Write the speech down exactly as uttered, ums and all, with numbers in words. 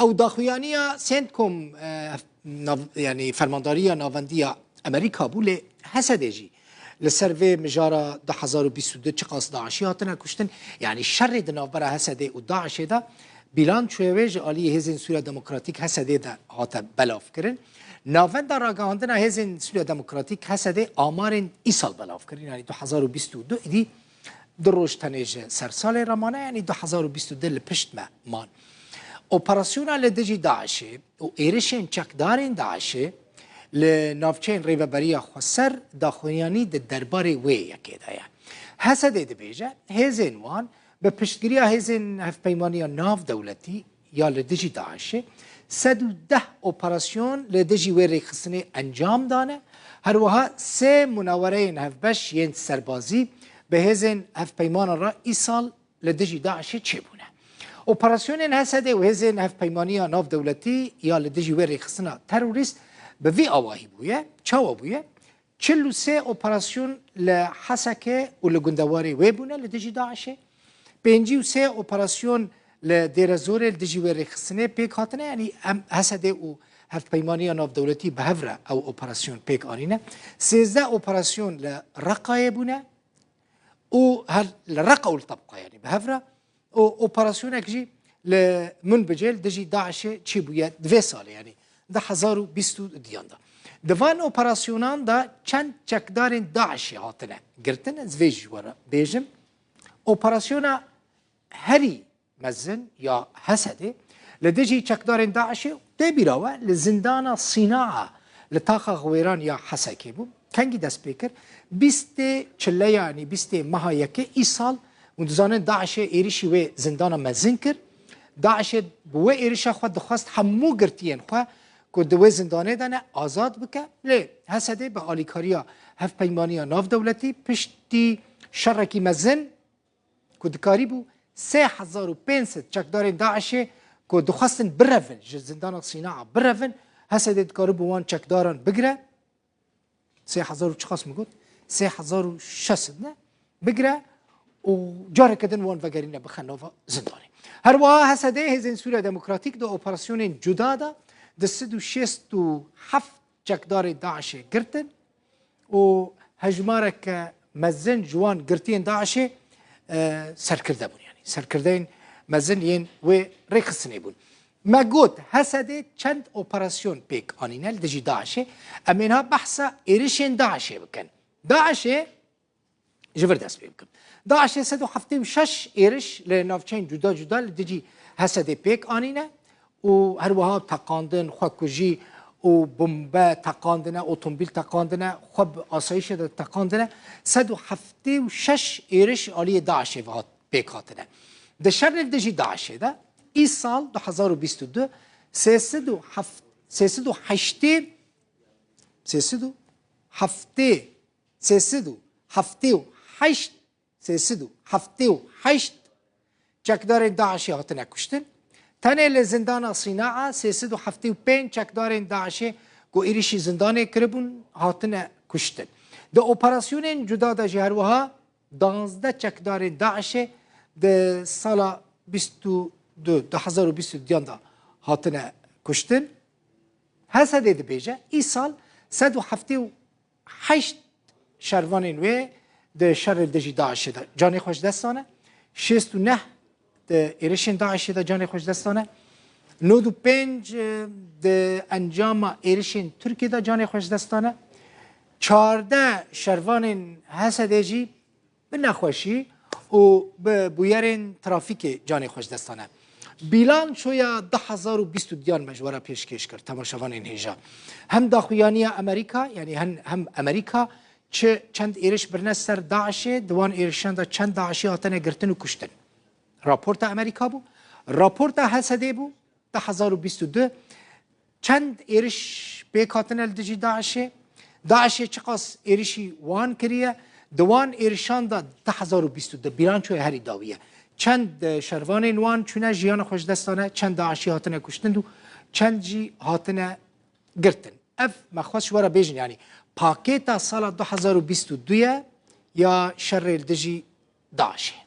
Ew daxuyaniya CENTCOM, e, nav-, yanî Fermandariya Navendî ya Amerîka bû, lê HSDê jî li ser vê mijara du hezar û bîst û du çiqas DAIŞî hatine kuştin. Yanî şerê di navbera HSDê û DAIŞê de, bîlançoya wê ji aliyê Hêzên Sûriya Demokratîk, HSDê, de hate belavkirin. Navenda ragihandina Hêzên Sûriya Demokratîk, HSDê, amarên îsal belav kirin, yanî du hezar û bîst û du, îdî du roj tenê ji sersalê re mane, yanî du hezar û bîst û du li pişt me man. Operasyona li dijî DAIŞê û êrişên çekdarên DAIŞê li navçeyên Rêveberiya Xweser daxuyanî di derbarê wê yekê de ye. HSDê dibêje, hêzên wan bi piştgiriya Hêzên Hevpeymaniya Navdewletî ya li dijî DAIŞê sed û deh operasyon li dijî wê rêxistinê encam dane, her wiha sê munawereyên hevbeş yên serbazî bi hêzên hevpeymanan re îsal li dijî DAIŞê çêbûne. Operasyonên HSDê û Hêzên Hevpeymaniya Navdewletî ya li dijî wê rêxistina terorîst bi vî awahî bûye. Çawa bûye? Çil û sê operasyon li Hesekê û li gundewarê wê bûne li dijî DAIŞê. Pêncî û sê operasyon li Dêrezorê li dijî wê rêxistinê pêk hatine, yanî em HSDê û Hevpeymaniya Navdewletî bi hev re ew operasyon pêk anîne. Sêzdeh operasyon li Reqayê bûne û her li Reqa û li Tebqa, yanî bi hev re. Û operasyonek jî li Munbicê li dijî DAIŞê çêbûye di vê salê, yanî du hezar û bîst û duyan de. Di van operasyonan de çend çekdarên DAIŞê hatine girtin, ez vê jî ji we re bêjim. Operasyona herî mezin ya HSDê li dijî çekdarên DAIŞê tê bîra we li zindana Sînaa li taxa Xwêran ya Hesekê bû. Kengî dest pê kir? Bîstê çileyanî, bîstê meha yekê îsal, hûn dizanin DAIŞê êrişî wê zindana mezin kir. DAIŞê bi wê êrişa xwe dixwest hemû girtiyên xwe ku di wê zindanê de ne azad bike. Lê HSDê bi alîkariya Hevpeymaniya Navdewletî piştî şerekî mezin ku dikarîbû sê hezar û pênc sed çekdarên DAIŞê ku dixwestin birevin, ji zindana Sînaa birevin, HSDê dikaribû wan çekdaran bigire. Sê hezar û çiqas min got? Sê hezar û şeş sed ne? Bigire û careke din wan vegerîne bixe nava zindanê. Her wiha HSDê, Hêzên Sûriya Demokratîk, di operasyonên cuda de di sed û şêst û heft çekdarê DAIŞê girtin û hejmareke mezin ji wan girtiyên DAIŞê, e, serkirde bûn. Yanî serkirdeyên mezin yên wê rêxistinê bûn. Me got, HSDê çend operasyon pêk anîne li dijî DAIŞê. Em êniha behsa êrişên DAIŞê bikin. DAIŞê ji vir dest pê bikim. DAIŞê sed û heftê û şeş êriş li navçeyên cuda cuda li dijî HSDê pêk anîne û her wiha teqandin, xwekujî û bombe teqandine, otomobîl teqandine, xwe bi asayîşê de teqandine. Sed û heftê û şeş êriş aliyê DAIŞê ve hat, pêk hatine. Di şerê li dijî DAIŞê de îsal du hezar û bîst û du sê sed û heft, sê sed û heştê, sê sed û heftê, sê sed û heftê û heşt, sê sed û heftê û heşt çekdarên DAIŞê hatine kuştin. Tenê li zindana Sînaa sê sed û heftê û pênc çekdarên DAIŞê ku êrişî zindanê kiribûn hatine kuştin. Di operasyonên cuda de jî her wiha danzdeh çekdarên DAIŞê di sala bîst û du, du hezar û bîst û duyan de hatine kuştin. HSDê dibêje, îsal sed û heftê û heşt şervanên wê di şerê li dijî DAIŞê de canê xwe ji dest dane, şêst û neh di êrişên DAIŞê de canê xwe ji dest dane, nod û pênc di encama êrişên Tirkiyê de canê xwe ji dest dane, çardeh şervanên HSDê jî bi nexweşî û bi bûyerên trafîkê canê xwe ji dest dane. Bîlançoya du hezar û bîst û duyan me ji we re pêşkêş kir, temaşevanên hêja. Hem daxuyaniya Amerîka, yanî hem, hem Amerîka çi çend êriş birine ser DAIŞê, di wan êrişan de çend DAIŞî hatine girtin û kuştin. Raporta Amerîka bû, raporta HSDê bû, du hezar û bîst û du çend êriş pêk hatine li dijî DAIŞê? DAIŞê çiqas êrişî wan kiriye? Di wan êrişan de du hezar û bîst û du bîlançoya herî dawî ye. Çend, e, şervanên wan çûne jiyana xwe ji dest dane, çend DAIŞî hatine kuştin û çend jî hatine girtin. Ev me xwest ji we re bêjin, yanî pakêta sala du hezar û bîst û du ye ya şerê li dijî DAIŞê.